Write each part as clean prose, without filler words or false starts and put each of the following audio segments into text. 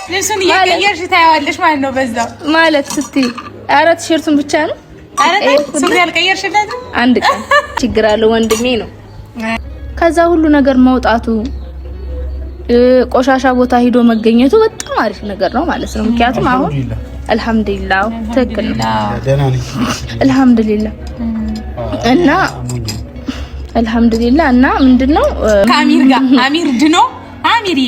ልብሱን እየቀየርሽ ታየዋለሽ ማለት ነው። በዛው ማለት ስትይ ኧረ ቲሸርቱን ብቻ ነው። ኧረ ሱሪ አልቀየርሽለትም? አንድ ቀን ችግር አለው ወንድሜ ነው። ከዛ ሁሉ ነገር መውጣቱ ቆሻሻ ቦታ ሂዶ መገኘቱ በጣም አሪፍ ነገር ነው ማለት ነው። ምክንያቱም አሁን አልሐምዱሊላህ ትክክል ነው። አልሐምዱሊላህ እና አልሐምዱሊላህ እና ምንድነው ከአሚር ጋር አሚር ድኖ አሚር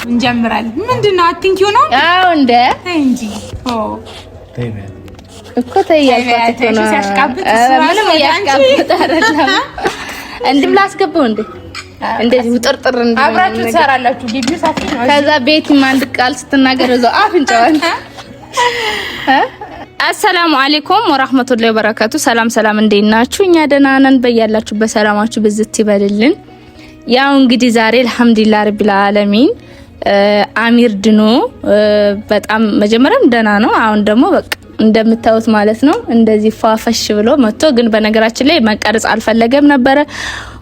እንጀምራለን። ምንድነው አትንኪው ነው? አዎ እንደ እንጂ እኮ ተይ ያልኳት እኮ ነው። ምንም እያሽቃብጥ አይደለም። እንድም ላስገባው እንዴ እንደዚህ ውጥርጥር እንደ አብራችሁ ትሰራላችሁ። ግቢው ሰፊ ነው። ከዛ ቤቲም አንድ ቃል ስትናገር እዛው አፍንጫዋን። አሰላሙ አለይኩም ወራህመቱላሂ ወበረካቱ። ሰላም ሰላም፣ እንዴት ናችሁ? እኛ ደህና ነን። በያላችሁበት ሰላማችሁ ብዝት ይበልልን። ያው እንግዲህ ዛሬ አልሐምዱሊላህ ረቢል ዓለሚን አሚር ድኖ በጣም መጀመሪያም ደህና ነው። አሁን ደግሞ በቃ እንደምታዩት ማለት ነው እንደዚህ ፏፈሽ ብሎ መጥቶ፣ ግን በነገራችን ላይ መቀረጽ አልፈለገም ነበረ።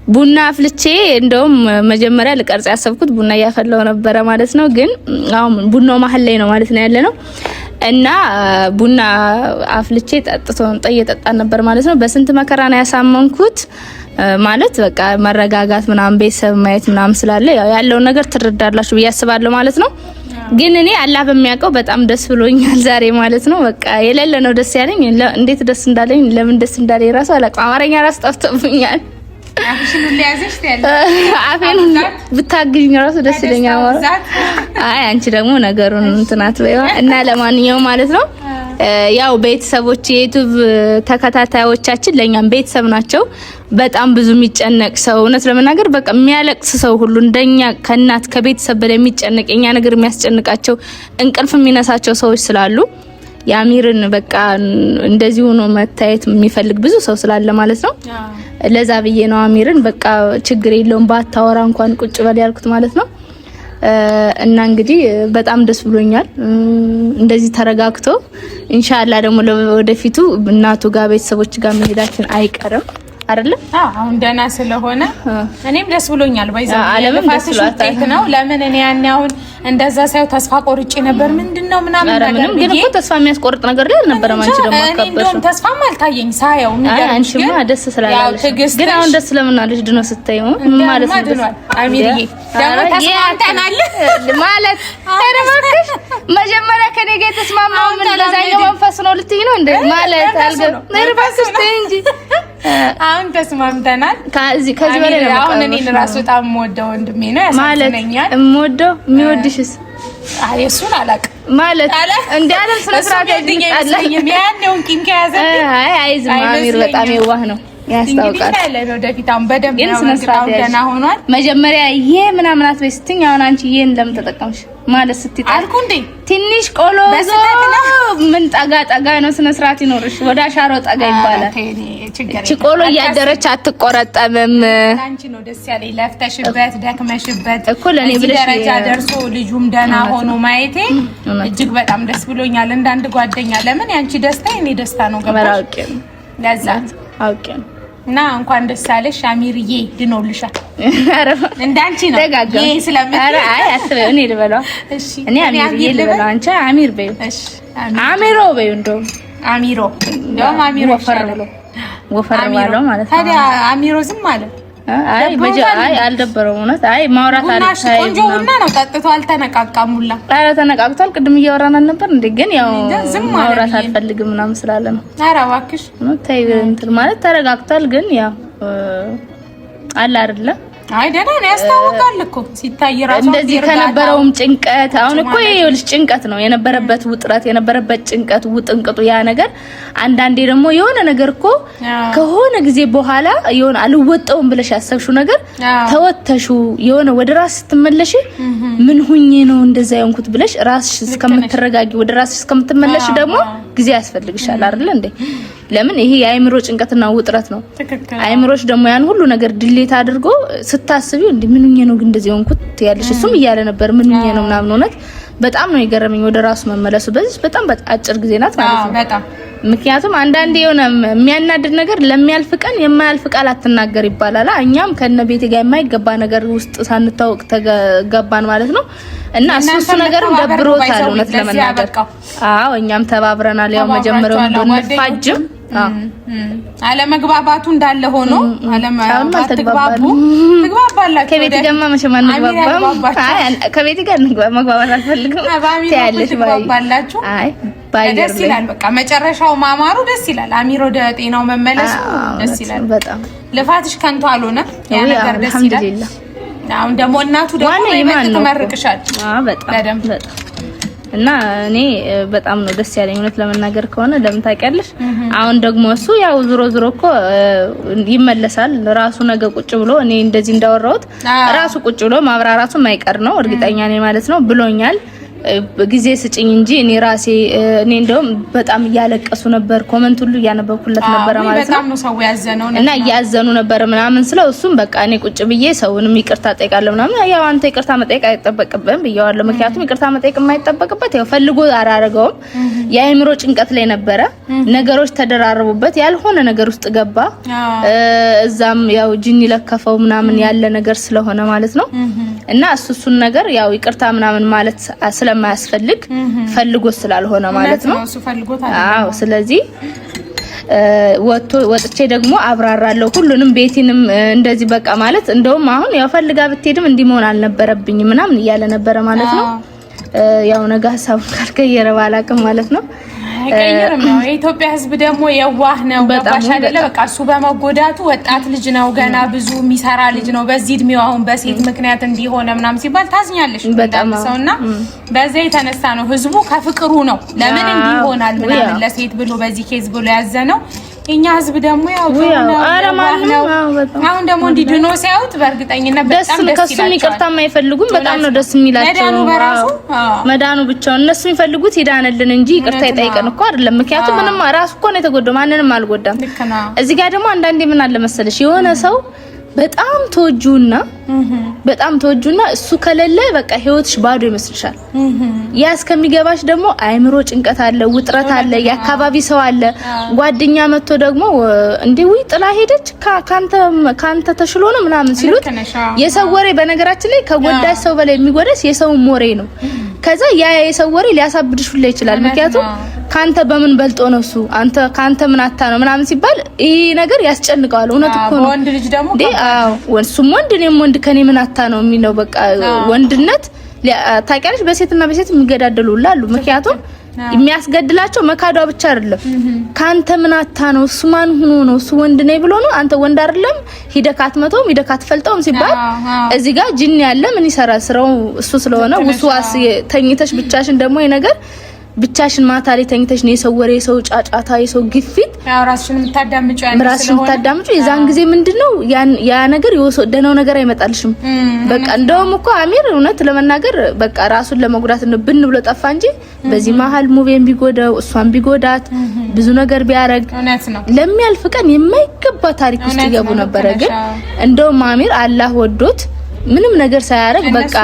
ቡና አፍልቼ እንደውም መጀመሪያ ልቀርጽ ያሰብኩት ቡና እያፈላው ነበረ ማለት ነው። ግን አሁን ቡናው መሀል ላይ ነው ማለት ነው ያለ ነው እና ቡና አፍልቼ ጠጥቶ እየጠጣን ነበር ማለት ነው። በስንት መከራ ነው ያሳመንኩት ማለት በቃ መረጋጋት ምናምን ቤተሰብ ማየት ምናምን ስላለ ያው ያለውን ነገር ትረዳላችሁ ብዬ አስባለሁ ማለት ነው። ግን እኔ አላህ በሚያውቀው በጣም ደስ ብሎኛል ዛሬ ማለት ነው። በቃ የሌለ ነው ደስ ያለኝ። እንዴት ደስ እንዳለኝ ለምን ደስ እንዳለኝ ራሱ አላውቅም። አማርኛ ራሱ ጠፍቶብኛል። አፌን ብታግዥኝ ራሱ ደስ ይለኛል። አይ አንቺ ደግሞ ነገሩን እንትን አትበይዋ እና ለማንኛውም ማለት ነው ያው ቤተሰቦች የዩቲዩብ ተከታታዮቻችን ለኛም ቤተሰብ ናቸው። በጣም ብዙ የሚጨነቅ ሰው እውነት ለመናገር በቃ የሚያለቅስ ሰው ሁሉ እንደኛ ከእናት ከቤተሰብ በላይ የሚጨነቅ የኛ ነገር የሚያስጨንቃቸው እንቅልፍ የሚነሳቸው ሰዎች ስላሉ የአሚርን በቃ እንደዚህ ሆኖ መታየት የሚፈልግ ብዙ ሰው ስላለ ማለት ነው። ለዛ ብዬ ነው አሚርን በቃ ችግር የለውም ባታወራ እንኳን ቁጭ በል ያልኩት ማለት ነው። እና እንግዲህ በጣም ደስ ብሎኛል እንደዚህ ተረጋግቶ ኢንሻአላህ ደግሞ ወደፊቱ እናቱ ጋር ቤተሰቦች ጋር መሄዳችን አይቀርም አይደለ? አሁን ደህና ስለሆነ እኔም ደስ ብሎኛል። ባይዛ ዓለምም ደስ ብሏታል ነው። ለምን እኔ ያኔ አሁን እንደዛ ሳይው ተስፋ ቆርጬ ነበር። ምንድነው ምናምን ነገር ግን እኮ ተስፋ የሚያስቆርጥ ነገር ላይ አልነበረም። አንቺ ደግሞ አከበርሽው። እንደውም ተስፋም አልታየኝ ሳየው። አንቺማ ደስ ስላላለሽ ግን አሁን ደስ ለምን አለሽ? ድኖ ስታይው ማለት ነው። አሚርዬ ደግሞ ተስማምተናል ማለት ኧረ እባክሽ መጀመሪያ ከኔ ጋር የተስማማው ምን ለዛኛው መንፈስ ነው ልትይ ነው እንዴ? ማለት አልገ ኧረ እባክሽ ተይ እንጂ አሁን ተስማምተናል። ከዚህ በላይ ነው። አሁን እኔን ራሱ በጣም የምወደው ወንድሜ ነው፣ ያሳዝነኛል። የምወደው የሚወድሽስ? አይ እሱን አላውቅም ማለት እንደ ዓለም ስነ ስርዓት ያለውን ቂም ከያዘ አይ አይዝም። አሚር በጣም የዋህ ነው ያስታውቃል። ወደፊት አሁን በደንብ ግን ስነ ስርዓት ደህና ሆኗል። መጀመሪያ ይሄ ምናምን አትበይ ስትይኝ አሁን አንቺ ይሄን ለምን ተጠቀምሽ ማለት ስትይ አልኩ እንዴ ትንሽ ቆሎ ምን ጠጋ ጠጋ ነው። ስነ ስርዓት ይኖርሽ። ወደ አሻሮ ጠጋ ይባላል። እቺ ቆሎ እያደረች አትቆረጠምም። አንቺ ነው ደስ ያለኝ። ለፍተሽበት ደክመሽበት እኮ ለኔ ብለሽ ደረጃ ደርሶ ልጁም ደህና ሆኖ ማየቴ እጅግ በጣም ደስ ብሎኛል። እንዳንድ ጓደኛ ለምን ያንቺ ደስታ የኔ ደስታ ነው። ገባሽ? ለዛ አውቄ ነው። እና እንኳን ደስ አለሽ አሚርዬ፣ ድኖልሻል። እንዳንቺ ነው። ይሄ ስለምን አይ አስበው፣ እኔ ልበለው። እሺ እኔ አሚርዬ ልበለው፣ አንቺ አሚር በይው። እሺ አሚሮ በይው። እንደውም አሚሮ እንደውም አሚሮ ወፈር ብሎ ወፈር ባለው ማለት ነው። ታዲያ አሚሮ ዝም አለ። አይ አይ አልደበረውም። እውነት አይ ማውራት አለ። ቆንጆ ቡና ነው ጠጥቶ አልተነቃቃም ሁላ። ኧረ ተነቃቅቷል። ቅድም እያወራን አልነበር እንዴ? ግን ያው ማውራት አልፈልግም ምናምን ስላለ ነው። ኧረ እባክሽ ተይ እንትን ማለት ተረጋግቷል። ግን ያው አለ አይደለ አይ ደህና ነው ያስታውቃል እኮ ሲታይ ራሱ እንደዚህ ከነበረውም ጭንቀት አሁን እኮ ይኸውልሽ ጭንቀት ነው የነበረበት ውጥረት የነበረበት ጭንቀት ውጥንቅጡ ያ ነገር። አንዳንዴ ደግሞ የሆነ ነገር እኮ ከሆነ ጊዜ በኋላ የሆነ አልወጣውም ብለሽ ያሰብሽው ነገር ተወተሹ የሆነ ወደ ራስ ስትመለሽ ምን ሁኜ ነው እንደዛ የሆንኩት ብለሽ ራስሽ እስከምትረጋጊ ወደ ራስሽ እስከምትመለሽ ደግሞ ጊዜ ያስፈልግሻል አይደል እንዴ? ለምን ይሄ የአእምሮ ጭንቀትና ውጥረት ነው። አእምሮሽ ደግሞ ያን ሁሉ ነገር delete አድርጎ ስታስቢው እንዴ ምን ሆኜ ነው ግን እንደዚህ ሆንኩት ያለሽ እሱም እያለ ነበር ምን ሆኜ ነው ምናምን። እውነት በጣም ነው የገረመኝ ወደ ራሱ መመለሱ በዚህ በጣም አጭር ጊዜ ናት ማለት ነው። በጣም ምክንያቱም አንዳንዴ የሆነ የሚያናድድ ነገር ለሚያልፍ ቀን የማያልፍ ቃል አትናገር ይባላል። እኛም ከነ ቤቴ ጋር የማይገባ ነገር ውስጥ ሳንታወቅ ተገባን ማለት ነው። እና እሱ ነገርም ደብሮታል እውነት ለመናገር። አዎ እኛም ተባብረናል። ያው መጀመሪያው ብንፋጅም አለመግባባቱ እንዳለ ሆኖ አለመግባባቱ ትግባባላችሁ። ከቤት ጋርማ መቼም አንግባባም። አይ ከቤት ጋር መግባባት አልፈልግም። ትያለሽ ትግባባላችሁ። አይ ደስ ይላል። በቃ መጨረሻው ማማሩ ደስ ይላል። አሚር ወደ ጤናው መመለሱ ደስ ይላል በጣም። ልፋትሽ ከንቱ አልሆነ። ያ ነገር ደስ ይላል። አሁን ደግሞ እናቱ ደግሞ ይበልጥ ትመርቅሻለች። አዎ በጣም በጣም እና እኔ በጣም ነው ደስ ያለኝ እውነት ለመናገር ከሆነ ለምን ታውቂያለሽ፣ አሁን ደግሞ እሱ ያው ዞሮ ዞሮ እኮ ይመለሳል ራሱ ነገ ቁጭ ብሎ እኔ እንደዚህ እንዳወራሁት ራሱ ቁጭ ብሎ ማብራራቱ የማይቀር ነው እርግጠኛ ነኝ ማለት ነው ብሎኛል። ጊዜ ስጭኝ እንጂ እኔ ራሴ እኔ እንደውም በጣም እያለቀሱ ነበር፣ comment ሁሉ እያነበብኩለት ነበር ማለት ነው። ሰው ያዘነው እና እያዘኑ ነበር ምናምን ስለው እሱም በቃ እኔ ቁጭ ብዬ ሰውንም ይቅርታ ጠይቃለሁ ምናምን። ያው አንተ ይቅርታ መጠየቅ አይጠበቅብህም ብየዋለሁ። ምክንያቱም ይቅርታ መጠየቅ የማይጠበቅበት ያው ፈልጎ አላረገውም። የአእምሮ ጭንቀት ላይ ነበረ፣ ነገሮች ተደራረቡበት፣ ያልሆነ ነገር ውስጥ ገባ። እዛም ያው ጂኒ ለከፈው ምናምን ያለ ነገር ስለሆነ ማለት ነው። እና እሱን ነገር ያው ይቅርታ ምናምን ማለት ስለማያስፈልግ ፈልጎ ስላልሆነ ማለት ነው። አዎ ስለዚህ ወጥቼ ደግሞ አብራራለሁ ሁሉንም ቤቲንም እንደዚህ በቃ ማለት እንደውም አሁን ያው ፈልጋ ብትሄድም እንዲህ መሆን አልነበረብኝም ምናምን እያለ ነበረ ማለት ነው። ያው ነገ ሀሳቡን ካልቀየረ ባላቅም ማለት ነው። አይቀይርም። ያው የኢትዮጵያ ሕዝብ ደግሞ የዋህ ነው። ገባሽ አይደለ? በቃ እሱ በመጎዳቱ ወጣት ልጅ ነው፣ ገና ብዙ የሚሰራ ልጅ ነው። በዚህ እድሜው አሁን በሴት ምክንያት እንዲሆነ ምናምን ሲባል ታዝኛለሽ በጣም ሰውና፣ በዛ የተነሳ ነው ህዝቡ ከፍቅሩ ነው ለምን እንዲሆናል ምናምን ለሴት ብሎ በዚህ case ብሎ ያዘነው። የኛ ህዝብ ደግሞ ያው ነው። አሁን ደግሞ እንዲድኖ ሲያዩት በእርግጠኝነት በጣም ደስ ከሱም ይቅርታ የማይፈልጉም በጣም ነው ደስ የሚላቸው። መዳኑ በራሱ መዳኑ ብቻውን እነሱ የሚፈልጉት ይዳንልን እንጂ ይቅርታ ይጠይቀን እኮ አይደለም። ምክንያቱም ምንም ራሱ እኮ ነው የተጎዳው፣ ማንንም አልጎዳም። እዚህ ጋር ደግሞ አንዳንዴ ምን አለ መሰለሽ የሆነ ሰው በጣም ተወጁና በጣም ተወጁና እሱ ከሌለ በቃ ህይወትሽ ባዶ ይመስልሻል። ያ እስከሚገባሽ ደግሞ አይምሮ ጭንቀት አለ፣ ውጥረት አለ፣ የአካባቢ ሰው አለ፣ ጓደኛ መጥቶ ደግሞ እንዴ ውይ ጥላ ሄደች ካንተ ተሽሎ ነው ምናምን ሲሉት የሰው ወሬ በነገራችን ላይ ከጎዳሽ ሰው በላይ የሚጎዳሽ የሰው ወሬ ነው። ከዛ ያ የሰው ወሬ ሊያሳብድሽ ሁላ ይችላል። ምክንያቱም ካንተ በምን በልጦ ነው እሱ አንተ ካንተ ምን አታ ነው ምናምን ሲባል ይሄ ነገር ያስጨንቀዋል። እውነት እኮ ነው። ወንድ ልጅ ደግሞ አዎ እሱም ወንድ እኔም ወንድ ከኔ ምን አታ ነው የሚለው በቃ ወንድነት ታውቂያለሽ። በሴትና በሴት የሚገዳደሉ ሁላ አሉ። ምክንያቱም የሚያስገድላቸው መካዷ ብቻ አይደለም። ካንተ ምን አታ ነው እሱ ማን ሆኖ ነው እሱ ወንድ ነኝ ብሎ ነው አንተ ወንድ አይደለም ሂደህ አትመተውም ሂደህ አትፈልጠውም ሲባል እዚህ ጋር ጅን ያለ ምን ይሰራል? ስራው እሱ ስለሆነ ውስዋስ ተኝተሽ ብቻሽን ደግሞ ይሄ ነገር ብቻሽን ማታ ላይ ተኝተሽ ነው የሰው ወሬ፣ የሰው ጫጫታ፣ የሰው ግፊት ራስሽን የምታዳምጪው ያለ ራስሽን የምታዳምጪው የዛን ጊዜ ምንድነው ያ ነገር የወሰደነው ነገር አይመጣልሽም። በቃ እንደውም እኮ አሚር እውነት ለመናገር በቃ ራሱን ለመጉዳት ነው ብን ብሎ ጠፋ እንጂ በዚህ መሀል ሙቤን ቢጎዳው እሷን ቢጎዳት ብዙ ነገር ቢያረግ ለሚያልፍ ቀን የማይገባ ታሪክ ውስጥ ይገቡ ነበረ። ግን እንደውም አሚር አላህ ወዶት ምንም ነገር ሳያደርግ በቃ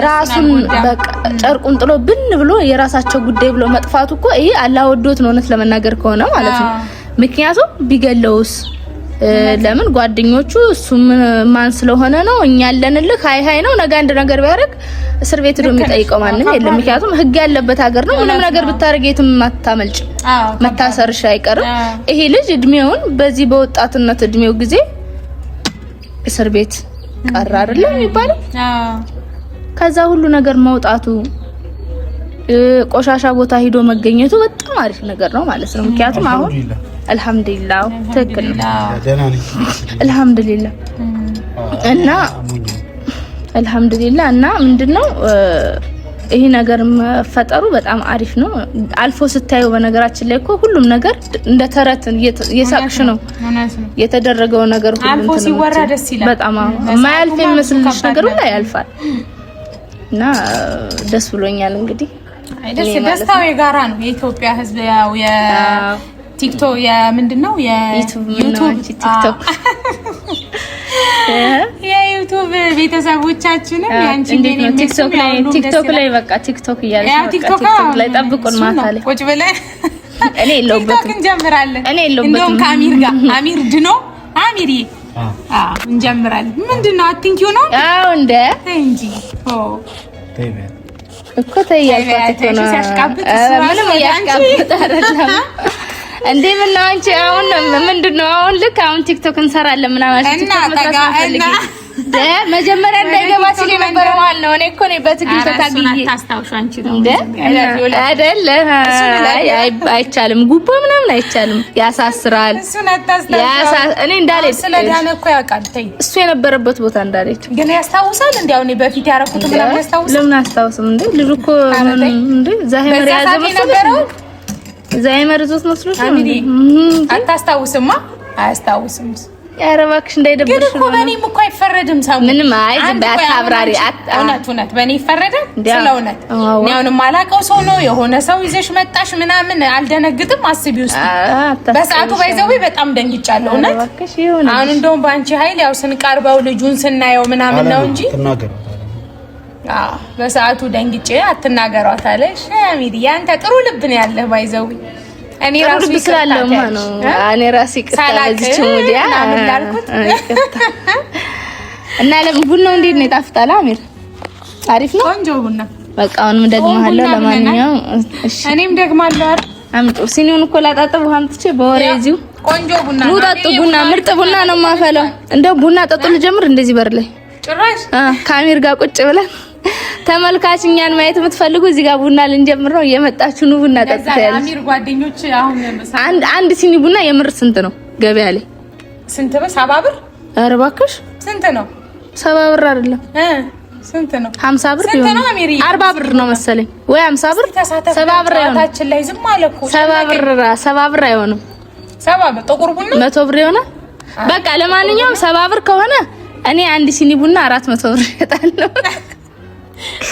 ራሱን በቃ ጨርቁን ጥሎ ብን ብሎ የራሳቸው ጉዳይ ብሎ መጥፋቱ እኮ ይሄ አላህ ወዶት ነው፣ እውነት ለመናገር ከሆነ ማለት ነው። ምክንያቱም ቢገለውስ ለምን ጓደኞቹ እሱ ማን ስለሆነ ነው እኛ ያለንልህ ሀይ ሀይ ነው። ነገ አንድ ነገር ቢያደርግ እስር ቤት ሄዶ የሚጠይቀው ማንም የለም። ምክንያቱም ሕግ ያለበት ሀገር ነው። ምንም ነገር ብታደርግ የትም አታመልጭ፣ መታሰርሽ አይቀርም። ይሄ ልጅ እድሜውን በዚህ በወጣትነት እድሜው ጊዜ እስር ቤት ቀረ አይደለም የሚባለው። ከዛ ሁሉ ነገር መውጣቱ ቆሻሻ ቦታ ሂዶ መገኘቱ በጣም አሪፍ ነገር ነው ማለት ነው። ምክንያቱም አሁን አልሐምዱሊላህ ትክክል ነው። አልሐምዱሊላህ እና አልሐምዱሊላህ እና ምንድነው ይሄ ነገር መፈጠሩ በጣም አሪፍ ነው። አልፎ ስታየው በነገራችን ላይ እኮ ሁሉም ነገር እንደ ተረት እየሳቅሽ ነው የተደረገው ነገር ሁሉ አልፎ ሲወራ ደስ ይላል። በጣም የማያልፍ የሚመስልሽ ነገር ሁሉ ያልፋል እና ደስ ብሎኛል። እንግዲህ ደስ ደስታው የጋራ ነው። የኢትዮጵያ ሕዝብ ያው የቲክቶክ የምንድን ነው የዩቲዩብ ቲክቶክ የዩቲዩብ ቤተሰቦቻችንም ያንቺ ቲክቶክ ላይ በቃ ቲክቶክ እያለች ቲክቶክ ላይ ጠብቁን። ማታ ላይ ቁጭ ብለን እኔ የለሁበትም። እንጀምራለን። እኔ የለሁበትም። እንደውም ከአሚር ጋር አሚር ድኖ አሚር እንጀምራለን። ምንድን ነው አትንኪው ነው? አዎ እንደ እንጂ እኮ ተይ ያልኳት እኮ ነው። ምንም እያሽቃብጥ አይደለም እንዴ ምን ነው አንቺ አሁን ምንድን ነው አሁን ልክ አሁን ቲክቶክ እንሰራለን ምናምን አልሽ። ቲክቶክ መስራት ፈልጊ መጀመሪያ እንዳይገባ ሲል የነበረ ማለት ነው። እኔ እኮ ነኝ በትግል ተታግዬ አይደለ? አይቻልም፣ ጉቦ ምናምን አይቻልም፣ ያሳስራል። እኔ እንዳልሄድ ስለዳነ እኮ ያውቃል። ተይ እሱ የነበረበት ቦታ እንዳልሄድ ግን ያስታውሳል። እንደ አሁን በፊት ያደረኩት ምናምን ያስታውሳል። ለምን አያስታውስም እንዴ? ልጁ እኮ እንዴ ዛይመር የያዘ መስሎሽ? ዛይመር ይዞት መስሎሽ? አታስታውስማ? አያስታውስም። ኧረ እባክሽ እንዳይደብርሽ። ግን እኮ በእኔም እኮ አይፈረድም። ሰሙ ምንም አይ ዝም በይ አታብራሪ። እውነት እውነት በእኔ ይፈረዳል? ስለ እውነት እኔ አሁን የማላውቀው ሰው ነው የሆነ ሰው ይዘሽ መጣሽ ምናምን አልደነግጥም። አስቢ ውስጥ በሰዓቱ ባይዘዌ በጣም ደንግጫለሁ። እውነት አሁን እንደውም በአንቺ ኃይል ያው ስንቀርበው ልጁን ስናየው ምናምን ነው እንጂ በሰዓቱ ደንግጬ አትናገሯት አለሽ። አሚር ያንተ ጥሩ ልብ ነው ያለህ ባይዘዌ እኔ ራሱ ስላለውማ ነው። እኔ ራሴ ይቅርታ በዚች ሙዲያ እና ቡናው እንዴት ነው? ይጣፍጣል? አሚር አሪፍ ነው። ቆንጆ ቡና። በቃ አሁንም ደግማለሁ። ለማንኛውም እሺ፣ እኔም ደግማለሁ። አይደል? አምጡ ሲኒውን እኮ ላጣጥብ ውሃ አምጥቼ በወሬ እዚሁ ቆንጆ ቡና ነው። ጠጡ ቡና፣ ምርጥ ቡና ነው የማፈላው። እንደው ቡና ጠጡ ልጀምር እንደዚህ በር ላይ ጭራሽ ከአሚር ጋር ቁጭ ብለን ተመልካች እኛን ማየት የምትፈልጉ እዚህ ጋር ቡና ልንጀምር ነው። እየመጣችሁ ኑ ቡና ጠጡ። አሚር ጓደኞች አሁን አንድ ሲኒ ቡና የምር ስንት ነው ገበያ ላይ? ስንት ብር? 70 ብር። ኧረ እባክሽ ስንት ነው? 70 ብር አይደለም ስንት ነው? 50 ብር ይሆናል። 40 ብር ነው መሰለኝ ወይ 50 ብር፣ 70 ብር አይሆንም። ላይ ዝም አለ እኮ 70 ብር፣ 70 ብር አይሆንም። 70 ብር ጥቁር ቡና 100 ብር ይሆናል። በቃ ለማንኛውም 70 ብር ከሆነ እኔ አንድ ሲኒ ቡና 400 ብር እሸጣለሁ።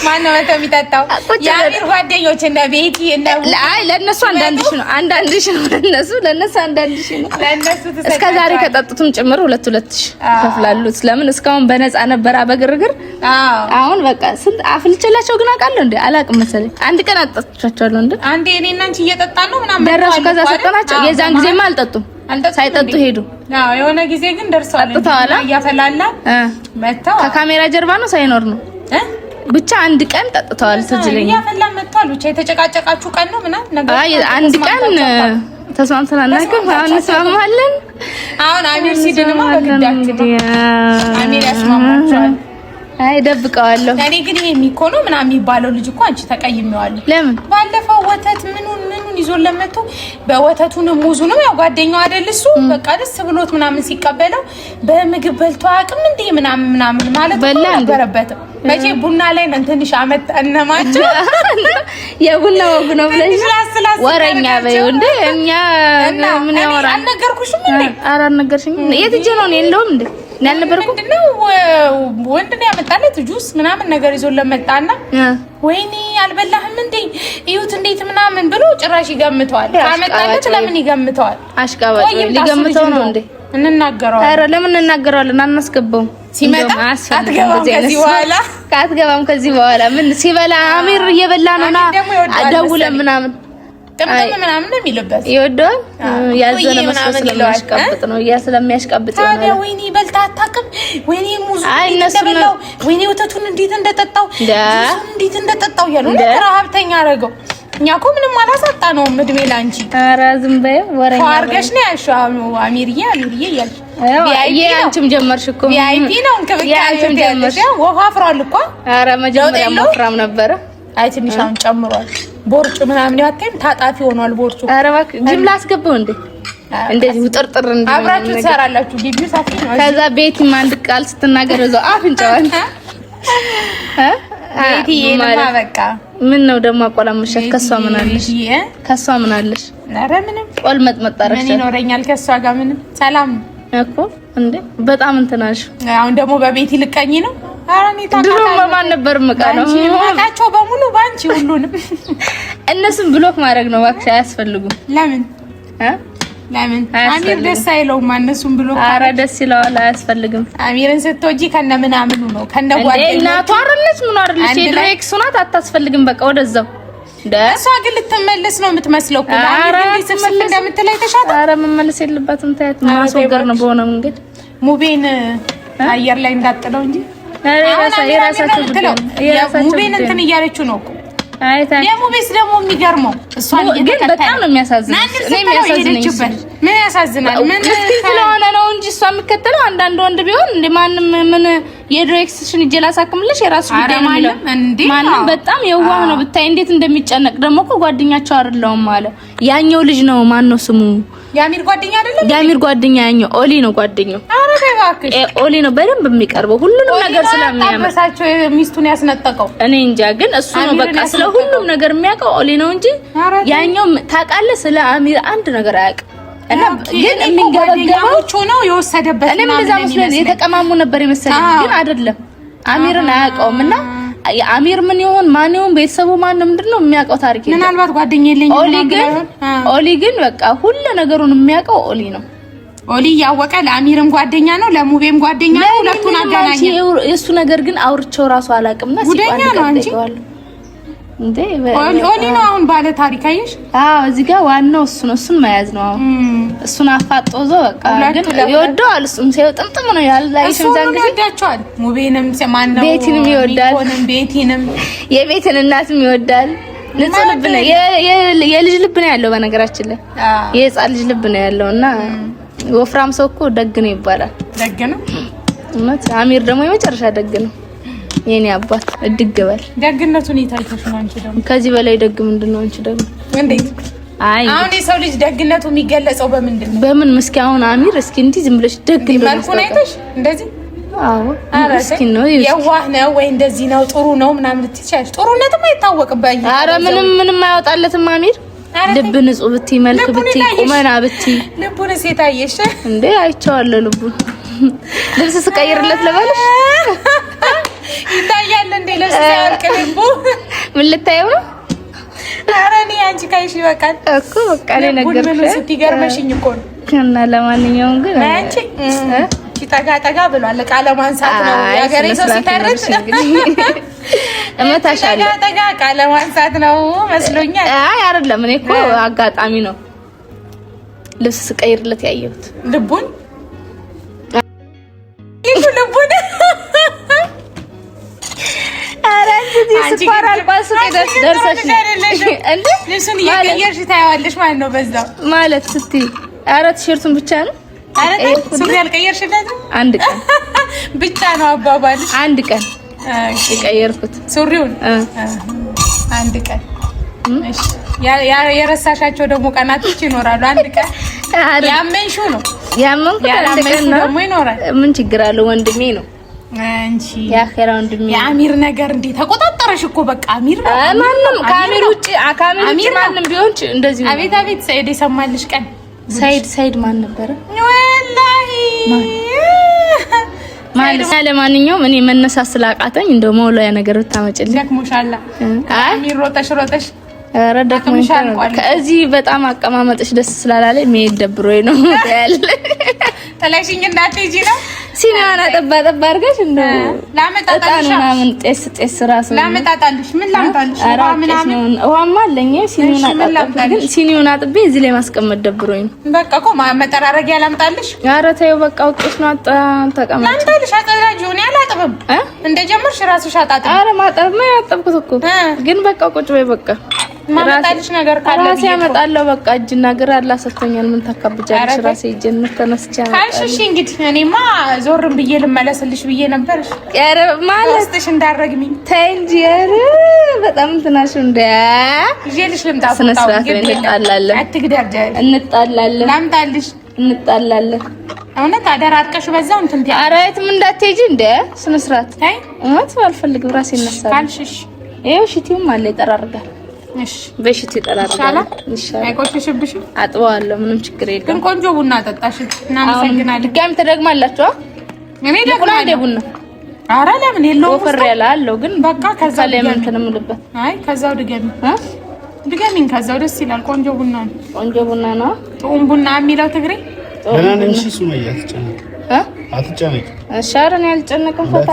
ማነው መቶ የሚጠጣው? የአሚር ጓደኞች እነ ቤቲ እነ አይ ለእነሱ አንዳንድ ሺህ ነው፣ አንዳንድ ሺህ ነው ለእነሱ ለእነሱ አንዳንድ ሺህ ነው። እስከ ዛሬ ከጠጡትም ጭምር ሁለት ሁለት ሺህ ይከፍላሉ። ለምን እስካሁን በነፃ ነበር በግርግር። አሁን በቃ ስንት አፍልቼላቸው ግን አውቃለሁ እንዴ አላውቅም መሰለኝ። አንድ ቀን አጠጥቻቸዋለሁ እንዴ አንዴ እኔ እና አንቺ እየጠጣን ነው ምናምን ደረሱ። ከዛ ሰጠናቸው። የዛን ጊዜማ አልጠጡም፣ ሳይጠጡ ሄዱ። አዎ የሆነ ጊዜ ግን ደርሰዋል። እያፈላላ መተው ከካሜራ ጀርባ ነው ሳይኖር ነው ብቻ አንድ ቀን ጠጥተዋል። ትዝ ይለኛል። እያፈላን መጥተዋል። ብቻ የተጨቃጨቃችሁ ቀን ነው ምናምን ነገር። አይ አንድ ቀን ተስማምተን አናውቅም። አሁን እንስማማለን። አሁን አሚር ሲድንማ በግዳችሁ ነው። አሚር ያስማማችኋል። አይ ደብቀዋለሁ። እኔ ግን ይሄ ሚኮ ነው ምናምን የሚባለው ልጅ እኮ አንቺ ተቀይሜዋለሁ። ለምን? ባለፈው ወተት ምኑን ምኑን ይዞ ለመቶ በወተቱንም ሙዙንም ያው ጓደኛው አይደል እሱ በቃ ደስ ብሎት ምናምን ሲቀበለው በምግብ በልቶ አያውቅም እንዴ ምናምን ምናምን ማለት ነበረበትም። መቼ ቡና ላይ ነን ትንሽ አመጣነማቸው የቡና ወጉ ነው ብለሽ ወረኛ በይው እንዴ። እኛ ምን ያወራል? አልነገርኩሽም እንዴ? ኧረ አልነገርሽኝም። የት ሂጅ ነው? እኔ የለሁም እንዴ እኔ አልነበርኩም። ምንድነው ወንድ ነው ያመጣለት ጁስ ምናምን ነገር ይዞ ለመጣና ወይኔ አልበላህም እንዴ እዩት እንዴት ምናምን ብሎ ጭራሽ ይገምተዋል። ካመጣለት ለምን ይገምተዋል? አሽቃባጭ ሊገምተው ነው እንዴ? እንናገረዋለን። ኧረ ለምን እንናገረዋለን? አናስገባውም። ሲመጣ አትገባም ከዚህ በኋላ አትገባም ከዚህ በኋላ ምን ሲበላ አሚር እየበላ ነውና ደውለን ምናምን ጥምጥም ምናምን ነው የሚልበት። ይወደዋል። ያዘነ መስሎ ስለሚያሽቃብጥ ነው ያ ስለሚያሽቃብጥ ይሆናል። ታዲያ ወይኔ በልታ አታውቅም፣ ወይኔ ሙዙ እንደበላው፣ ወይኔ ወተቱን እንዴት እንደጠጣው፣ ጁሱን እንዴት እንደጠጣው እያሉ ረሀብተኛ አደረገው። እኛ እኮ ምንም አላሳጣ ነው እድሜ ላንቺ። ኧረ ዝም በይው ወሬኛ አድርገሽ ነው ያልሽው። አሚርዬ አሚርዬ እያልሽ አንቺም ጀመርሽ እኮ VIP ነው እንክብካቤ ያለሽ። ወፋፍሯል እኮ። ኧረ መጀመሪያ ወፍራም ነበረ። አይ ትንሽ አሁን ጨምሯል። ቦርጩ ምናምን ያታይም ታጣፊ ሆኗል ቦርጩ። ኧረ እባክህ ጅም ላስገባው እንዴ? እንደዚህ ውጥርጥር እንዴ አብራችሁ ትሰራላችሁ። ግቢው ሰፊ ነው። ከዛ ቤቲም አንድ ቃል ስትናገር እዛው አፍንጫዋን ቤቲ ይሄንማ በቃ ምን ነው ደግሞ አቆላመሻት። ከሷ ምን አለሽ? ከሷ ምን አለሽ? ኧረ ምንም ቆል መጥመጥ አደረግሻት። ምን ይኖረኛል ከሷ ጋር ምንም። ሰላም እኮ እንዴ በጣም እንትን አልሽ። አሁን ደግሞ በቤቲ ልቀኝ ነው። ድሮ በማን ነበር የምቀነው? የማውቃቸው በሙሉ ባንቺ ሁሉንም እነሱን block ማድረግ ነው እባክሽ፣ አያስፈልጉም። ለምን ለምን አሚር ደስ አይለውም እነሱን block። ኧረ ደስ ይለዋል፣ አያስፈልግም። አሚርን ስትወጂ ከነ ምናምኑ ነው ከነ ጓደኛው እናቱ አይደለች ምኑ አይደለች፣ የድሮ ex ኡ ናት፣ አታስፈልግም። በቃ ወደዛው እሷ ግን ልትመለስ ነው የምትመስለው እኮ ስብስብ እንደምትለይ ተሻታ። ኧረ መመለስ የለባትም ታያት፣ ማስወገድ ነው በሆነ መንገድ ሙቤን አየር ላይ እንዳጥለው እንጂ ሙቤን እንትን እያለችው ነው እኮ። የሙቤስ ደግሞ የሚገርመው እሷን ግን በጣም ነው የሚያሳዝነው። እኔ የሚያሳዝነኝ ምን ያሳዝናል? ምን ምስኪን ስለሆነ ነው እንጂ እሷ የሚከተለው አንዳንድ ወንድ ቢሆን እንደ ማንም ምን የድሮ ex ሽን እጄ ላሳክምልሽ የራስሽ ጉዳይ ነው የሚለው። ማንም በጣም የዋህ ነው ብታይ እንዴት እንደሚጨነቅ ደግሞ እኮ ጓደኛቸው አይደለውም አለ ያኛው ልጅ ነው። ማን ነው ስሙ? የአሚር ጓደኛ አይደለም? የአሚር ጓደኛ ያኛው ኦሊ ነው ጓደኛው። ኧረ ተይ እባክሽ፣ ኦሊ ነው በደንብ የሚቀርበው ሁሉንም ነገር ስለሚያምር ሚስቱን ያስነጠቀው እኔ እንጃ፣ ግን እሱ ነው በቃ ስለ ሁሉም ነገር የሚያውቀው ኦሊ ነው እንጂ ያኛው ታውቃለህ፣ ስለ አሚር አንድ ነገር አያውቅም። እና ግን የሚንገበገበው ነው የወሰደበት። እኔም እንደዛ መስሎኝ የተቀማሙ ነበር የመሰለኝ፣ ግን አይደለም። አሚርን አያውቀውም እና አሚር ምን ይሆን ማን ይሆን ቤተሰቡ ማን ነው ምንድን ነው የሚያውቀው ታሪክ የለም። ምናልባት ጓደኛ የለኝም። ኦሊ ግን በቃ ሁሉ ነገሩን የሚያውቀው ኦሊ ነው። ኦሊ እያወቀ ለአሚርም ጓደኛ ነው፣ ለሙቤም ጓደኛ ነው። ሁለቱን አገናኘ። የእሱ ነገር ግን አውርቼው ራሱ አላውቅምና ጉደኛ ነው እንጂ እንዴ ኦሊ ነው አሁን ባለ ታሪክ አየሽ። አዎ እዚህ ጋር ዋናው እሱ ነው። እሱን መያዝ ነው አሁን እሱን አፋጦ ዞ በቃ ግን ይወደዋል። እሱም ሲያየው ጥምጥም ነው ያለ አይሽም ዛን ጊዜ ይወዳቸዋል። ሙቤንም ማነው ቤቲንም ይወዳል። ቤቲንም የቤትን እናትም ይወዳል። ንጹህ ልብ ነው፣ የልጅ ልብ ነው ያለው። በነገራችን ላይ የህፃን ልጅ ልብ ነው ያለው እና ወፍራም ሰው እኮ ደግ ነው ይባላል። ደግ ነው እውነት። አሚር ደግሞ የመጨረሻ ደግ ነው። የኔ አባት እድግ በል። ደግነቱን የታይተሽ ነው አንቺ ደግሞ። ከዚህ በላይ ደግ ምንድን ነው? አንቺ ደግሞ እንዴት? አይ አሁን የሰው ልጅ ደግነቱ የሚገለጸው በምንድን ነው? በምን እስኪ አሁን አሚር እስኪ እንዲህ ዝም ብለሽ ደግ ነው መልኩን አይተሽ እንደዚህ አዎ ምስኪን ነው የዋህ ነው ወይ እንደዚህ ነው ጥሩ ነው ምናምን ልትይ ጥሩነትም አይታወቅም። ኧረ ምንም ምንም አይወጣለትም አሚር ልብ ንጹህ ብትይ መልክ ብትይ ቁመና ብትይ ልቡን ሴት አየሽ እንዴ? አይቼዋለሁ ልቡን ልብስ ስቀይርለት ልበልሽ ይታያል እንዴ? ልብስ ሲያወልቅ ልቡ ምን ልታየው ነው? ኧረ እኔ አንቺ ካይሽ ይበቃል እኮ በቃ እኔ ነገርኩሽ። ስትገርመሽኝ እኮ ነው። እና ለማንኛውም ግን አንቺ ጠጋ ጠጋ ብሏል። ዕቃ ለማንሳት ነው የሀገሬ ሰው ሲተርት እመታሻለሁ። ጠጋ ጠጋ ዕቃ ለማንሳት ነው መስሎኛል። አይ አይደለም፣ እኔ እኮ አጋጣሚ ነው ልብስ ስቀይርለት ያየሁት ልቡን ልቡን ስኳር አልቋል። ሱቅ ደርሰሽ እንዴ ልብሱን እየቀየርሽ ታየዋለሽ ማለት ነው። በዛው ማለት ስትይ ኧረ ቲሸርቱን ብቻ ነው። ኧረ ሱሪ አልቀየርሽለትም? አንድ ቀን ብቻ ነው አባባልሽ። አንድ ቀን የቀየርኩት ሱሪውን አንድ ቀን። እሺ የረሳሻቸው ደግሞ ቀናቶች ይኖራሉ። አንድ ቀን ያመንሽው ነው ያመንኩት አንድ ቀን ነው ደግሞ ይኖራል። ምን ችግር አለው? ወንድሜ ነው አንቺ የአኼራ ወንድሜ። የአሚር ነገር እንዴ ተቆጣጠረሽ እኮ በቃ አሚር ነው። ማንም ከአሚር ውጭ ከአሚር ውጭ ማንም ቢሆን እንደዚህ ነው። አቤት አቤት፣ ሰይድ የሰማልሽ ቀን። ሰይድ ሰይድ ማን ነበረ? ወላሂ ማለት ለማንኛውም እኔ መነሳት ስላቃተኝ እንደው መውለያ ነገር ብታመጭልኝ። ደክሞሻል። አሚር ሮጠሽ ሮጠሽ ኧረ ደክሞሻል። ከዚህ በጣም አቀማመጥሽ ደስ ስላላለኝ መሄድ ደብሮኝ ነው ያለ ጥለሽኝ እንዳትሄጂ ነው። ሲኒዋን አጠባ ጠባ አድርገሽ እንደው ላመጣጣልሽ ምናምን ጤስ ጤስ ራሱ ላመጣጣልሽ። ምን ላምጣልሽ? ውሃ ምናምን ውሃማ አለኝ። ሲኒውን አጣጣ ግን ሲኒውን አጥቤ እዚህ ላይ ማስቀመጥ ደብሮኝ ነው። በቃ እኮ መጠራረጊያ ላምጣልሽ። ኧረ ተይው በቃ አውቄሽ ነው። ተቀመጭ። ላምጣልሽ። አጠራጂው እኔ አላጥብም። እንደጀመርሽ ራስሽ አጣጥቢ። ኧረ ማጠብማ ያጠብኩት እኮ ግን በቃ ቁጭ በይ በቃ ማመጣልሽ ነገር ካለ ራሴ አመጣለሁ። በቃ እጅና እግር አላህ ሰጥቶኛል። ምን ታካብጃለሽ? ራሴ እጄን ተነስቼ ካልሽ እሺ። እንግዲህ እኔማ ዞርም ብዬ ልመለስልሽ ብዬ ነበር። ኧረ ማለት ውስጥሽ እንዳረግሚኝ ተይ እንጂ። ኧረ በጣም እንትናሽ እንደ ይዤልሽ ልምጣ። ስነ ስርዓት እንጣላለን። አትግደርደሪ። እንጣላለን። ላምጣልሽ። እንጣላለን። እውነት አደራርቀሽ በዛው እንትን ትያለሽ። ኧረ የትም እንዳትሄጂ እንደ ስነ ስርዓት። ተይ እውነት አልፈልግም። ራሴ እነሳለሁ ካልሽ እሺ። ይኸው ሽቲውም አለ ይጠራርጋል። እሺ በሽት ይጠራርጋል። አይቆሽሽብሽም? አጥበዋለሁ። ምንም ችግር የለም። ግን ቆንጆ ቡና ጠጣሽ፣ እናመሰግናለን። ድጋሚ ተደግማላችሁ? እኔ ደግማለሁ ቡና። ኧረ ለምን የለውም፣ ወፈር ያለ አለው። ግን በቃ ከዛ ለምን እንትን የምልበት። አይ ከዛው ድገሚ ድገሚን፣ ከዛው ደስ ይላል። ቆንጆ ቡና ነው። ቆንጆ ቡና ነው። ጥዑም ቡና የሚለው ትግሬ። ደህና ነኝ። እሺ ሱመያ አትጨነቂ፣ አትጨነቂ። እሺ ኧረ እኔ አልጨነቅም። ፈታ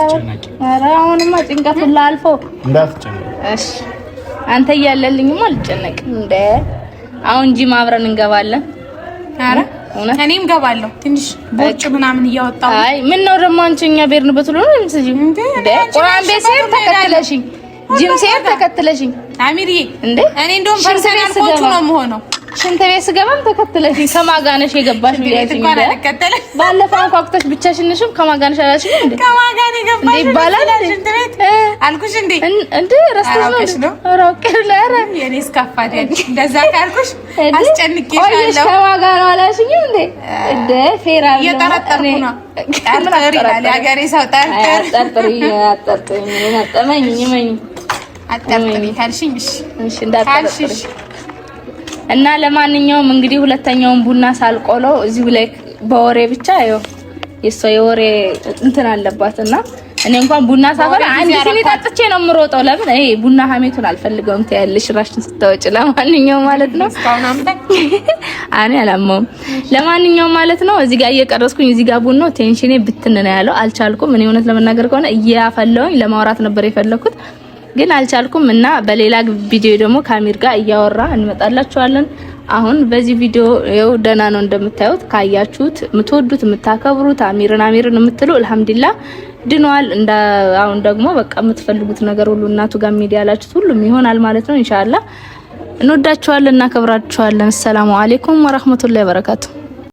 ኧረ አሁንማ ጭንቀት ሁላ አልፎ እንዳትጨነቂ። እሺ አንተ እያለልኝማ አልጨነቅም። እንደ አሁን ጂም አብረን እንገባለን። ኧረ እኔም ገባለሁ። ትንሽ ቦርጭ ምናምን እያወጣሁ። አይ ምን ነው ደግሞ አንቺ እኛ ብሄርንበት ብሎ ነው እንዴ? ቁርአን ቤት ስሄድ ተከትለሽኝ፣ ጂም ስሄድ ተከትለሽኝ። አሚርዬ እንዴ እኔ እንደውም personal coach ኡ ነው የምሆነው። ሽንት ቤት ስገባም ተከትለሽኝ ከማን ጋር ነሽ የገባሽ ብያሽኝ። ባለፈው አንኳኩተሽ ብቻሽን ነሽም ከማን ጋር ነሽ አላልሽኝ እንዴ? ከማን ጋር ነው የገባሽ ይባላል ሽንት ቤት አልኩሽ እንዴ? እንዴ ረስተሽ ነው? ኧረ አውቄ ኧረ የኔ እስከፋት እንደዛ ካልኩሽ አስጨንቄሻለሁ። ከማን ጋር ነው አላልሽኝም እንዴ? እንዴ ፌራ እየጠረጠርኩ ነው። ጠርጥር ይላል የሀገሬ ሰው። ጠርጥር ጠርጥር አጠርጥሪ እመኝ እመኝ አጠርጥሪ ካልሽኝ እሺ እሺ እንዳጠረጥሪ እና ለማንኛውም እንግዲህ ሁለተኛውን ቡና ሳልቆለው እዚሁ ላይ በወሬ ብቻ ይኸው የሷ የወሬ እንትን አለባት እና እኔ እንኳን ቡና ሳፈላ አንድ ሲኒ ጠጥቼ ነው የምሮጠው። ለምን ይሄ ቡና ሀሜቱን አልፈልገውም ትያለሽ ራሽን ስታወጪ። ለማንኛውም ማለት ነው እኔ አላማውም። ለማንኛውም ማለት ነው እዚህ ጋር እየቀረስኩኝ እዚህ ጋር ቡናው tension ኤ ብትን ነው ያለው። አልቻልኩም። እኔ እውነት ለመናገር ከሆነ እያፈላሁኝ ለማውራት ነበር የፈለኩት ግን አልቻልኩም። እና በሌላ ቪዲዮ ደግሞ ከአሚር ጋር እያወራ እንመጣላችኋለን። አሁን በዚህ ቪዲዮ ይኸው ደህና ነው እንደምታዩት። ካያችሁት የምትወዱት የምታከብሩት አሚርን አሚርን የምትሉ አልሐምዱሊላህ ድኗል። እንደ አሁን ደግሞ በቃ የምትፈልጉት ነገር ሁሉ እናቱ ጋር ሚዲያ ያላችሁት ሁሉም ይሆናል ማለት ነው። ኢንሻአላህ እንወዳችኋለን፣ እናከብራችኋለን። ሰላሙ አለይኩም ወራህመቱላሂ ወበረካቱ።